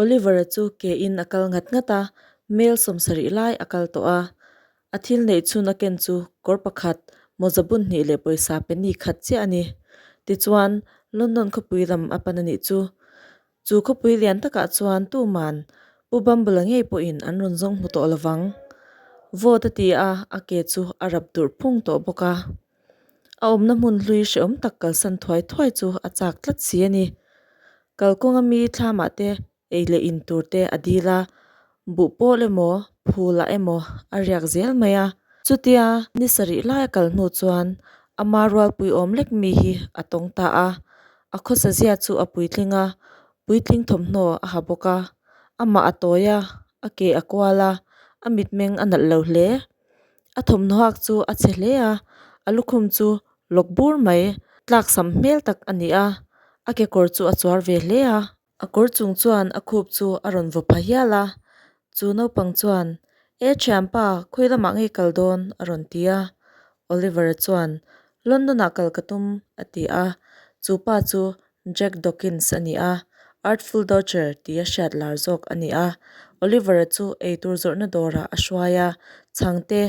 Oliver-a chu ke in a kal ngat ngat a, mel sawmsarih lai a kal tawh a. A thil neih chhun a ken chu kawr pakhat, mawza bun hnih leh pawisa penny khat chiah a ni. Tichuan, London khawpui lam a pan a nih chu. Chu khawpui lian takah chuan tuman Pu Bumble-a ngei pawhin an rawn zawng hmu tawh lovang. Vote a ti a, a ke chu a rap durh phung tawh bawk a. A awmna hmun hlui hrehawm tak kalsan thuai thuai chu a chak tlat si a ni. Kalkawnga mi thlamah te ei leh in tur te a dil a, buh pawl emaw phulah emaw a riak zel mai a. Chutia ni sarih lai a kal hnu chuan ama rualpui awm lek mi hi a tawng ta a, a khawsa zia chu a puitling a, puitling thawmhnaw a ha bawk a, amah a tawi a, a ke a kual a, a mitmeng a nalh lo hle. A thawmhnaw hak chu a chhe hle a, a lukhum chu lawk bur mai, tlaksam hmel tak a ni a, a kekawr chu a chuar ve hle a. A kawr chung chuan a khup chu a rawn vaw pha hial a, chu naupang chuan, E thianpa, khawi lamah ngei kal dawn? a rawn ti a. Oliver-a chuan, London-ah kal ka tum, a ti a. Chu pa chu Jack Dawkins a ni a, Artful Dodger tia hriat lar zawk a ni a. Oliver-a chu eitur zawrhna dawrah a hruai a, chhang te,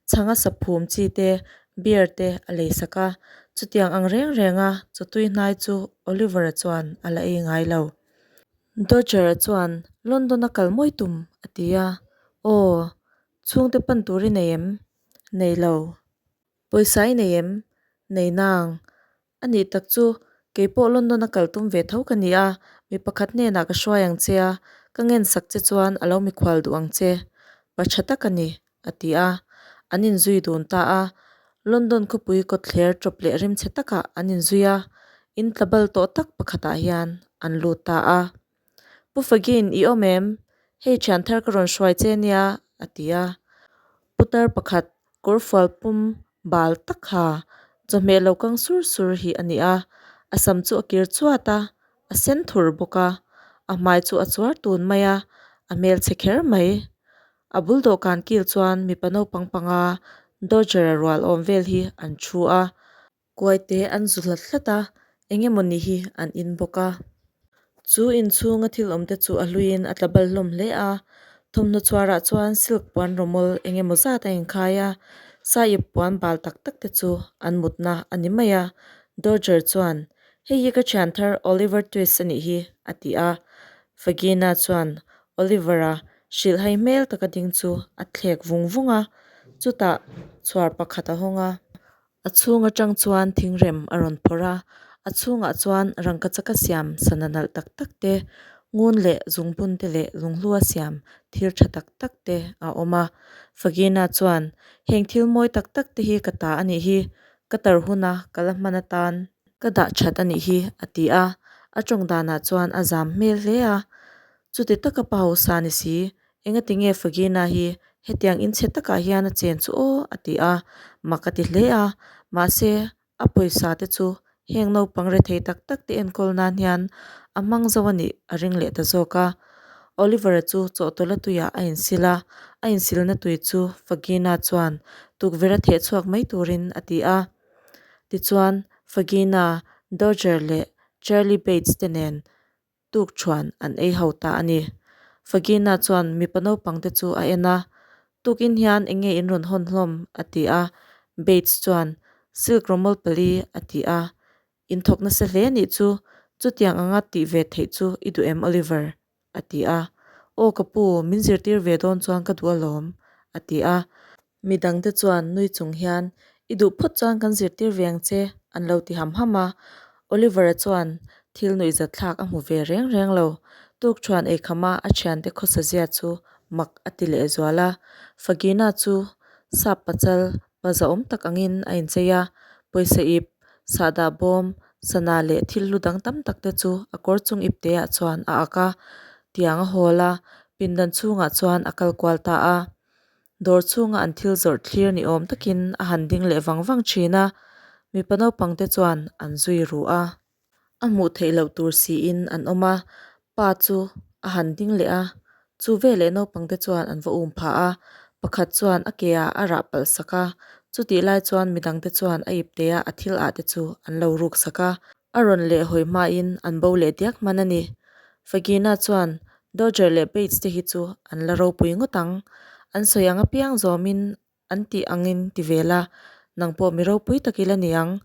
chhanga saphum chi te, beer te a lei sak a. Chutiang ang reng renga chawtui hnai chu Oliver-a chuan a la ei ngai lo. Dodger-a chuan London-a kal mawi tum a ti a, Aw, chhungte pan tur i nei em? Nei lo. Pawisa i nei em? Nei nang. A nih tak chu, kei pawh London-a kal tum ve tho ka ni a, mi pakhat hnenah ka hruai ang che a, ka ngensak che chuan a lo mikhual duh ang che. Pa tha tak a ni, a ti a. An inzui dun ta a. London khawpui kawtthler tawp leh rimchhe takah an inzui a, in tla bal tawh tak pakhatah hian an lut ta a. Pu Fagin, i awm em? Hei thian thar ka rawn hruai che nia, a ti a. Putar pakhat kawrfual pum bal tak kha chawhmeh lo kang sur sur hi a ni a, a sam chu a kir chuat a, a sen thur bawk a, a hmai chu a chuar tun mai a, a hmel chhe kher mai. A bul dawhkan kil chuan mipa naupang panga Dodger-a rual awm vel hi an thu a. Kuaite an zu hlat hlat a, eng emaw ni hi an in bawk a. Chu inchhunga thil awmte chu a hluiin a tla bal hlawm hle a, thawmhnaw chhuarah chuan silk puan rawmawl eng emaw zat a inkhai a, saiip puan bal tak tak te chu an mutna a ni mai a. Dodger chuan, Hei hi ka thian thar Oliver Twist a nih hi, a ti a. Fagina chuan Oliver-a hrilhhai hmel taka ding chu a thlek vung vung a, chutah chhuar pakhat a hawng a. A chhung atang chuan thingrem a rawn phawrh a, a chhungah chuan rangkachaka siam sana nalh tak tak te, ngun leh zungbun te leh lunghlua siam thil tha tak tak te a awm a. Fagina chuan, Heng thil mawi tak tak te hi ka ta a nih hi, ka tar huna ka la hman atan ka dah that a nih hi, a ti a. A tawng danah chuan a zam hmel hle a. Chuti taka pa hausa ni si, Engati nge Fagina hi hetiang inchhe takah hian a chen chu aw? a ti a, mak a ti hle a. Mahse, a pawisa te chu heng naupang rethei tak tak te enkawl nan hian a hmang zo a nih a ring leh ta zawk a. Oliver-a chu chawhtawlh a tuiah a insil a, a insilna tui chu Fagina chuan tukverh a theh chhuak mai turin a ti a. Tichuan, Fagina, Dodger leh Charlie Bates te nen tuk chuan an ei ho ta a ni. Fagina chuan mipa naupang te chu a en a, Tukin hian eng nge in rawn hawn hlawm? a ti a. Bates chuan, Silk rawmawl pali, a ti a. In thawk nasa hle nih chu, chutiang anga tih ve theih chu i duh em Oliver? a ti a. Aw ka pu, min zirtir ve dawn chuan ka duh alawm, a ti a. Midangte chuan nui chung hian, I duh phawt chuan kan zirtir ve ang che, an lo ti ham ham a. Oliver-a chuan thil nuihzat thlak a hmu ve reng reng lo. Tukṭhuan eikhama a thiante khawsa zia chu mak a ti lehzual a. Fagina chu sap pachal pa zahawm tak angin a inchei a, pawisa ip, sahdah bawm, sana leh thil hlu dang tam tak te chu a kawr chung ip te ah chuan a ak a, tiang a hawl a, pindan chhungah chuan a kal kual ta a. Dawr chhunga an thil zawrh thlir ni awm takin a han ding leh vang vang thin a, mipa naupang te chuan an zui ru a. A hmuh theih loh tur siin an awm a, pa chu a han ding leh a, chu veleh naupang te chuan an va um phah a, pakhat chuan a ke ah a rah palh sak a, chutih lai chuan midang te chuan a ipte a a thil ah te chu an lo ruk sak a. A rawn leh hawi hmain an bo leh diak hman a ni. Fagina chuan Dodger leh Bates te hi chu an la ropui ngawt ang. An sawi ang apiang zawmin an tih angin ti ve la, nang pawh mi ropui tak i la ni ang.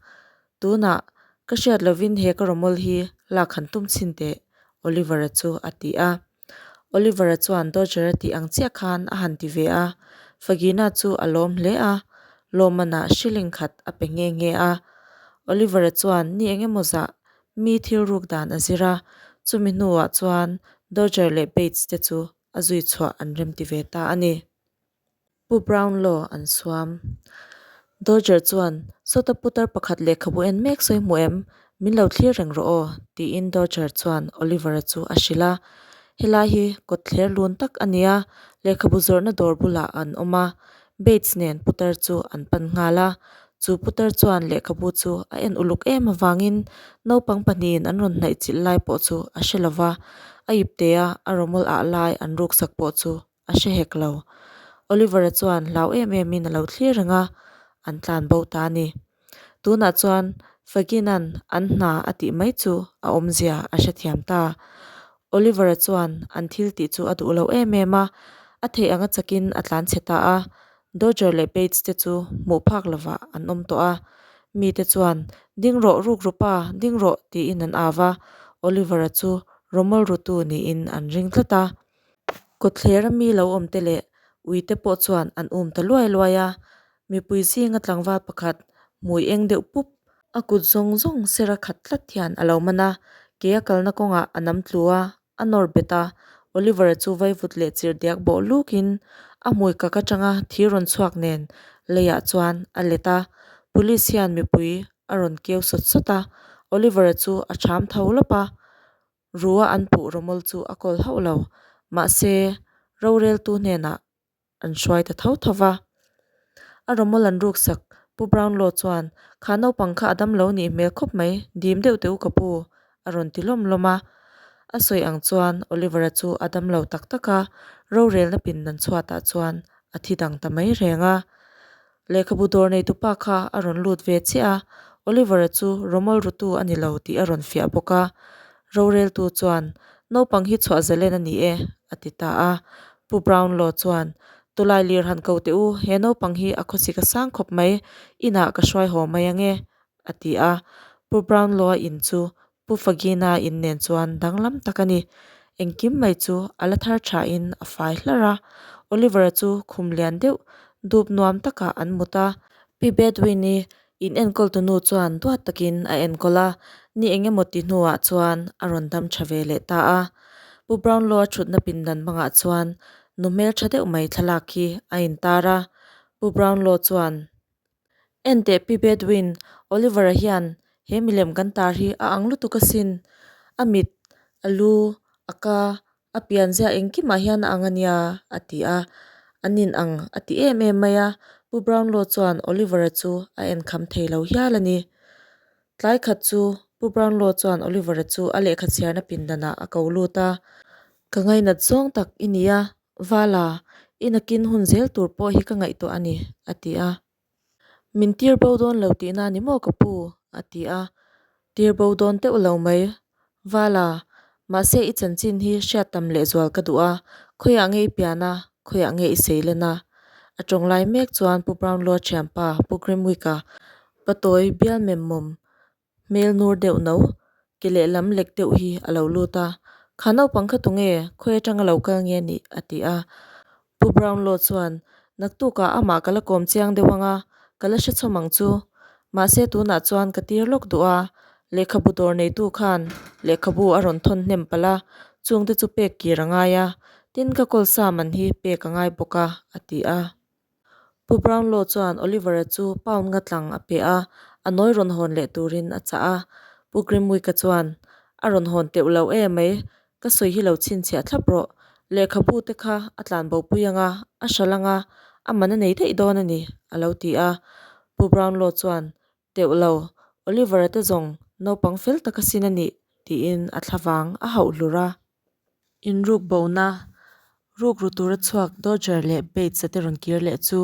Tunah ka hriat lovin he ka rawmawl hi lak han tum chhin teh, Oliver-a chu a ti a. Oliver-a chuan Dodger-a tih ang chiah khan a han ti ve a. Fagina chu a lawm hle a, lawmmanah shilling khat a pe nghe nghe a. Oliver-a chuan ni eng emaw zah mi thil ruk dan a zir a, chumi hnuah chuan Dodger leh Bates te chu a zui chhuah an remti ve ta a ni. Pu Brownlow an suam. Dodger chuan, Sawta putar pakhat lehkhabu en mek sawi hmu em? Min lo thlir reng rawh aw, tiin Dodger chuan Oliver-a chu a hrilh a. Helai hi kawtthler lun tak a nia, lehkhabu zawrhna dawr bulah an awm a. Bates nen putar chu an pan nghal a. Chu putar chuan lehkhabu chu a en uluk em avangin naupang pahnihin an rawn hnaih chilh lai pawh chu a hre lo va, a iptea a rawmawl ah lai an ruksak pawh chu a hre hek lo. Oliver-a chuan hlau em emin a lo thlir reng a, an tlan bo ta a ni. Tunah chuan Fagin-a'n an hna a tih mai chu a awmzia a hrethiam ta. Oliver-a chuan an thil tih chu a duh lo em em a, a theih anga chakin a tlan chhe ta a. Dodger leh Bates te chu hmuh phak lovah an awm tawh a. Mite chuan, Ding rawh, ruk ru pa, ding rawh, tiin an au va. Oliver-a chu rawmawl rutu niin an ring tlat a. Kawtthlera mi lo awm te leh ui te pawh chuan an um ta luai luai a, mipui zinga tlangval pakhat hmui eng deuh pup a kut zawng zawng sera khat tlat hian a lo man a, ke a kalna kawngah a nam tlu a, a nawr bet a, Oliver-a chu vaivut leh chirh diak bawh lukin a hmui kak atanga thir rawn chhuak nen leiah chuan a let a, police hian mipui a rawn keu sawt sawt a, Oliver-a chu a ṭham tho lawp a. Rua an puh rawmawl chu a kawl hauh lo. Mahse, roreltu hnenah an hruai ta tho tho va. A rawmawl an ruksak Pu Brownlow chuan, Kha naupang kha a dam lo nih hmel khawp mai, dim deuh teh u ka pu, a rawn ti lawm lawm a. A sawi ang chuan Oliver-a chu a dam lo tak tak a, rorelna pindan chhuatah chuan a thi dang ta mai reng a. Lehkhabu dawr neitupa kha a rawn lut ve chiah a, Oliver-a chu rawmawl rutu a ni lo tih a rawn fiah bawk a. Roreltu chuan, Naupang hi chhuah zalen a ni e, a ti ta a. Pu Brownlow chuan, Tawlai lir han ko teh u, he naupang hi a khawsik a sang khawp mai, inah ka hruai haw mai ang e, a ti a. Pu Brownlow-a in chu Pu Fagina in nen chuan danglam tak a ni. Engkim mai chu a la thar thain a fai hlarh a. Oliver-a chu khum lian deuh dup nuam takah an mut a. Pi Bedwin-i in enkawltu nu chuan duat takin a enkawl a, ni eng emaw ti hnuah chuan a rawn dam tha ve leh ta a. Pu Brownlow-a thutna pindan bangah chuan nu hmeltha deuh mai thlalak hi a intar a. Pu Brownlow chuan. Enteh Pi Bedwin, Oliver-a hian he milem kan tar hi a ang lutuk asin. A mit, a lu, a ka, a pianzia engkimah hian a ang a nia, a ti a. An inang a ti em em mai a, Pu Brownlow chuan Oliver-a chu a enkham thei lo hial a ni. Tlai khat chu Pu Brownlow chuan Oliver-a chu a lehkha chhiarna pindanah a ko lut a, Ka ngainat zawng tak i ni a, Vala, i nakin hun zel tur pawh hi ka ngaihtuah a ni, a ti a. Min tir bo dawn lo tihna a ni maw ka pu? a ti a. Tir bo dawn teuh lo mai. Vala, mahse i chanchin hi hriat tam lehzual ka duh a, khawiah nge i pian a, khawiah nge i sei len a? A tawng lai mek chuan Pu Brownlow-a thianpa Pu Grimwick-a patawi bial mem mawm Hmel nur deuh no, ke lehlam lek deuh hi a lo lut a. Kha naupang kha tunge, khawi atanga lo kal nge nih? a ti a. Pu Brownlow chuan, Naktukah amah ka la kawm chiang deuh ang a, ka la hre chhawm ang chu. Mahse tunah chuan ka tir lawk duh a, lehkhabu dawr neitu khan lehkhabu a rawn thawn hnem palh a, chungte chu pek kir a ngai a, tin ka kawl sa man hi pek a ngai bawk a, a ti a. Pu Brownlow chuan Oliver-a chu pound nga tlang a pe a, a nawi rawn hawn leh turin a chah a. Pu Grimwick-a chuan, A rawn hawn teuh lo e mai, ka sawi hi lo chhinchhiah thlap rawh. Lehkhabu te kha a tlan bo pui ang a, a hralh ang a, a man a nei daih dawn a ni, a lo ti a. Pu Brownlow chuan, Teuh lo, Oliver-a te zawng naupang fel tak asin a nih, tiin a thlavang a hauh hlur a. Inruk bona, rukru tura chhuak Dodger leh Bates-a te rawn kir leh chu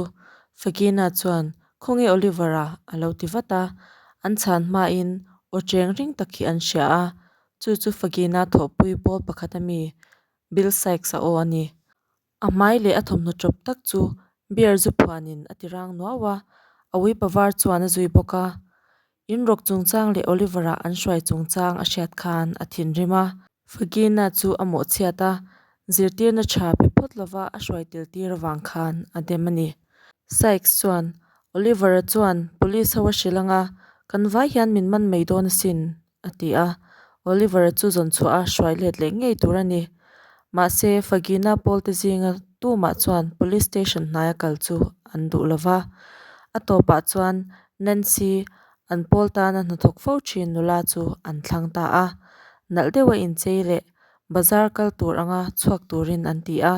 Fagina chuan, Khawnge Oliver-a? a lo ti vat a. An chhan hmain aw cheng ring tak hi an hria a, chu chu Fagina thawhpui pawl pakhat a mi. Bill Sikes-a aw a ni. A hmai leh a thawmhnaw chawp tak chu beer zu phuanin a ti rang nuau a, a uipa var chuan a zui bawk a. In rawk chungchang leh Oliver-a an hruai chungchang a hriat khan a thinrim a. Fagina chu a mawhchhiat a, zirtirna tha pe phawt lova a hruai tel tir avang khan a dem a ni. Sykes chuan, Oliver-a chuan police ho a hrilh ang a, kan vai hian min man mai dawn asin, a ti a. Oliver-a chu zawn chhuah a hruai let leh ngei tur a ni. Mahse, Fagina pawlte zinga tumah chuan police station hnaia kal chu an duh lo va. A tawpah chuan Nancy, an pawl tana hnathawk fo thin nula chu an thlang ta a. Nalh deuha inchei leh bazar kal tur anga chhuak turin an ti a.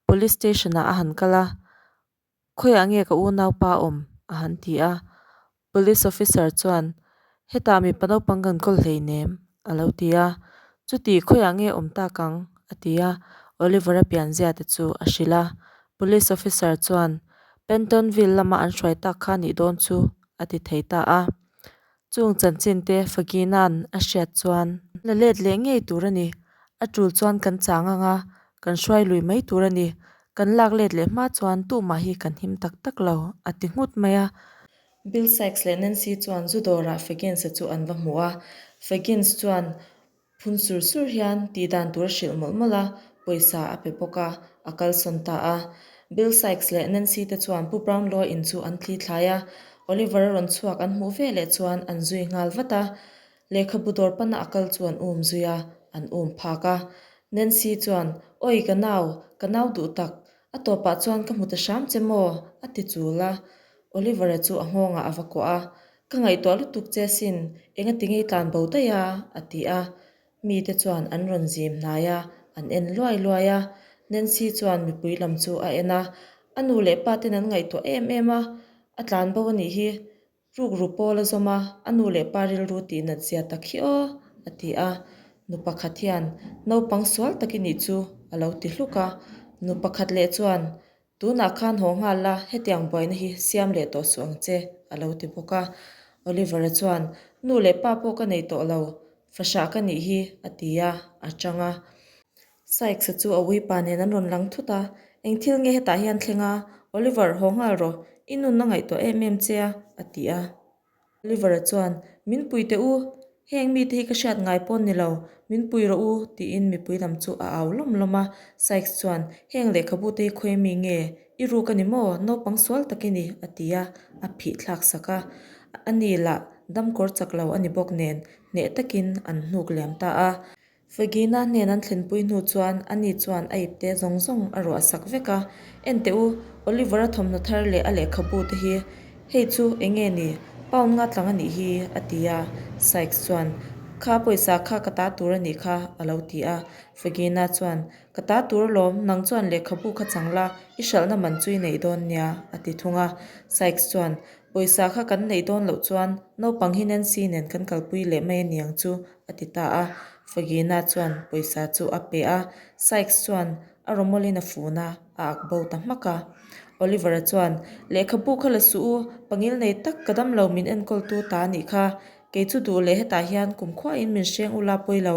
Police station-ah a han kal a, Khawiah nge ka unaupa awm? a han ti a. Police officer chuan, Hetah mipa naupang kan kawl hleinem, a lo ti a. Chuti khawiah nge awm tak ang? a ti a. Oliver-a pianzia te chu a hrilh a. Police officer chuan, Pentonville lama an hruai tak kha nih dawn chu, a ti thei ta a. Chung chanchin te Fagina'n a hriat chuan. La let leh ngei tur a ni. A tul chuan kan chang ang a, kan hruai lui mai tur a ni. Kan lak let leh hma chuan tumah hi kan him tak tak lo, a ti nghut mai a. Bill Sikes leh Nancy chuan zu dawrah Fagins-a chu an va hmu a. Fagins chuan Phun sur sur hian tih dan tur a hrilh mawlh mawlh a, pawisa a pe bawk a, a kalsawn ta a. Bill Sikes leh Nancy te chuan Pu Brownlow in chu an thli thlai a, Oliver a rawn chhuak an hmuh ve leh chuan an zui nghal vat a. Lehkhabu dawr pana a kal chu an um zui a, an um phak a. Nancy chuan, Oi ka nau, ka nau duh tak, a tawpah chuan ka hmu ta hram che maw? a ti chul a. Oliver-a chu a nghawngah a va kuah a, Ka ngaihtuah lutuk che sin, engati ngei tlan bo daih a? a ti a. Mite chuan an rawn zim hnai a, an en luai luai a. Nancy chuan mipui lam chu a en a, a nu leh pa ten an ngaihtuah em em a, a tlan bo a nih hi. Rukru pawl a zawm a, a nu leh pa rilru tih nat zia tak hi aw, a ti a. Nu pakhat hian, Naupang sual tak i nih chu, a lo ti hluk a. Nu pakhat leh chuan, Tunah khan haw nghal la, hetiang buaina hi siam leh tawh suh ang che, a lo ti bawk a. Oliver-a chuan, Nu leh pa pawh ka nei tawh lo, fahrah ka nih hi, a ti a, a chang a. Sykes-a chu a uipa nen an rawn lang thut a, Eng thil nge hetah hian thleng a? Oliver, haw nghal rawh, i nun a ngaihtuah em em che a, a ti a. Oliver-a chuan, Min pui teh u, heng mite hi ka hriat ngai pawn ni lo, min pui rawh u, tiin mipui lam chu a au lawm lawm a. Sykes chuan, Heng lehkhabu te hi khawi mi nge? I ruk a ni maw? Naupang sual tak i ni, a ti a, a phih thlak sak a. A ni lah damkawr chak lo a ni bawk nen, hneh takin an hnuk liam ta a. Fagina hnen an thlenpui hnu chuan ani chuan a ipte zawng zawng a ruah sak vek a, En teh u, Oliver-a thawmhnaw thar leh a lehkhabu te hi, hei chu eng nge ni? Pound nga tlang a nih hi, a ti a. Sykes chuan, Kha pawisa kha ka ta tur a nih kha, a lo ti a. Fagina chuan, Ka ta tur alawm, nang chuan lehkhabu kha chang la, i hralhna man chu i neih dawn nia, a ti thung a. Sykes chuan, Pawisa kha kan neih dawn loh chuan naupang hi Nancy nen kan kalpui leh mai a niang chu, a ti ta a. Fagina chuan pawisa chu a pe a, Sykes chuan a rawmawlin a fun a, a ak bo ta hmak a. Oliver-a chuan, Lehkhabu kha la suh u, pangil nei tak ka dam lo min enkawltu ta a nih kha. Kei chu duh leh hetah hian kumkhuain min hreng ula pawi lo.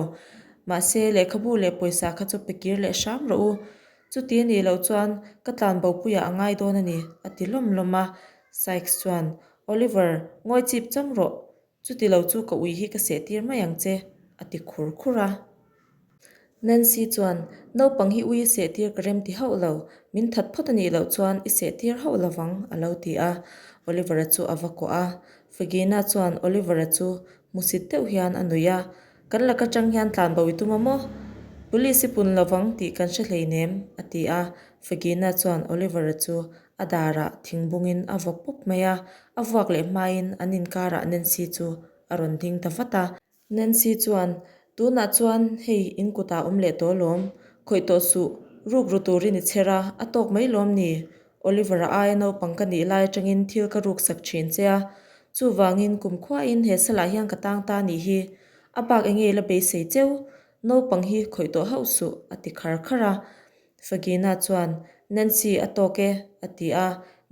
Mahse, lehkhabu leh pawisa kha chu pe kir leh hram rawh u. Chuti a nih loh chuan ka tlan bopuiah a ngai dawn a ni, a ti lawm lawm a. Sykes chuan, Oliver, ngawi chip cham rawh. Chuti lo chu ka ui hi ka seh tir mai ang che, a ti khur khur a. Nancy chuan, Naupang hi ui i seh tir ka rem ti hauh lo, min that phawt a nih loh chuan i seh tir hauh lo vang, a lo ti a. Oliver-a chu a va kuah a. Fagina chuan Oliver-a chu hmusit deuh hian a nuih a, Kan laka tang hian tlan bo i tum a maw? Police i pun lovang tih kan hre hleinem, a ti a. Fagina chuan Oliver-a chu a darah thingbungin a vaw pawp mai a, a vuak leh hmain an inkarah Nancy chu a rawn ding ta vat a. Nancy chuan, Tunah chuan hei in kutah awm leh tawh lawm, khawih tawh suh, ruk ru turin i chher a, a tawk mai lawm ni? Oliver-a aia naupang ka nih lai atangin thil ka ruk sak thin che a, chuvangin kum khuain he salah hian ka tang ta nih hi. A bak enge i la beisei cheu? Naupang hi khawih tawh hauh suh, a ti khar khar a. Fagina chuan, Nancy, a tawk e, a ti a.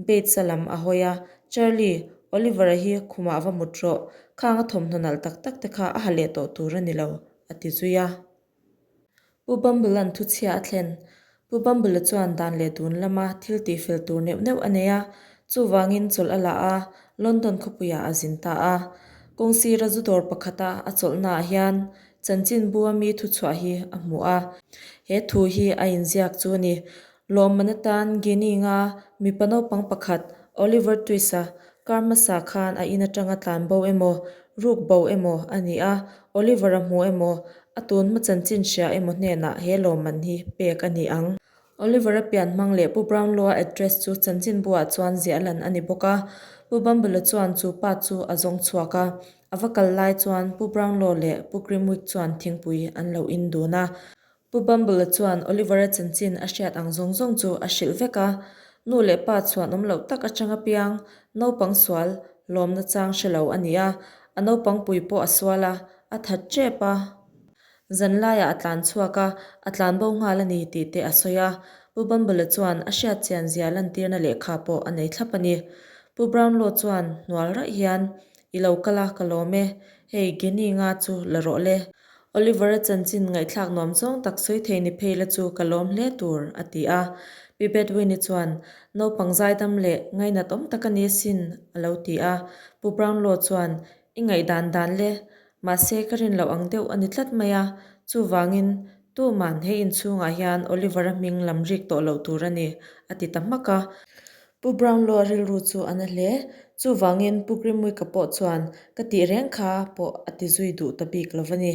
Bates-a lam a hawi a, Charlie, Oliver-a hi khumah va mut rawh. Khang a thawmhnaw nalh tak tak te kha a ha leh tawh tur a ni lo, a ti zui a. Pu Bumble-a'n thuchhia a thlen. Pu Bumble-a chuan dan leh dun lama thil tihfel tur neuh neuh a nei a, chuvangin chawlh a la a, London khawpuiah a zin ta a. Kawng sira zu dawr pakhata a chawlhnaah hian chanchinbu a mi thuchhuah hi a hmu a. He thu hi a inziak chu a ni. Lawmman atan Guinea nga mipa naupang pakhat Oliver Twist-a kar hmasa khan a in atanga tlan bo emaw, ruk bo emaw a ni a, Oliver-a hmu emaw, a tun hma chanchin hria emaw hnenah he lawmman hi pek a ni ang. Oliver-a pian hmang leh Pu Brownlow-a address chu chanchinbuah chuan ziah lan a ni bawk a. Pu Bumble-a chuan chu pa chu a zawng chhuak a. A va kal lai chuan Pu Brownlow leh Pu Grimwig chuan thingpui an lo in dun a. Pu Bumble-a chuan Oliver-a chanchin a hriat ang zawng zawng chu a hrilh vek a. Nu leh pa chhuan awm loh tak atanga piang, naupang sual lawmna chang hre lo a ni a. A naupang pui pawh a sual a, a that tep a. Zan laiah a tlan chhuak a, a tlan bo nghal a ni tih te a sawi a. Pu Bumble-a chuan a hriat chian zia lantirna lehkha pawh a nei thlap a ni. Pu Brownlow chuan hnual raih hian, I lo kal a, ka lawm e. Hei, Guinea nga chu la rawh le. Oliver-a chanchin ngaihthlak nuam zawng tak sawi thei ni phei la chu ka lawm hle tur, a ti a. Pi Bedwin-i chuan, Naupang zaidam leh ngainat awm tak a ni asin, a lo ti a. Pu Brownlow chuan, I ngaihdan dan le, mahse ka rin loh ang deuh a ni tlat mai a, chuvangin tuman he inchhungah hian Oliver-a hming lam rik tawh loh tur a ni, a ti ta hmak a. Pu Brownlow-a rilru chu a na hle. Chuvangin Pu Grimwicka pawh chuan ka tih reng kha pawh a ti zui duh ta bik lo va ni.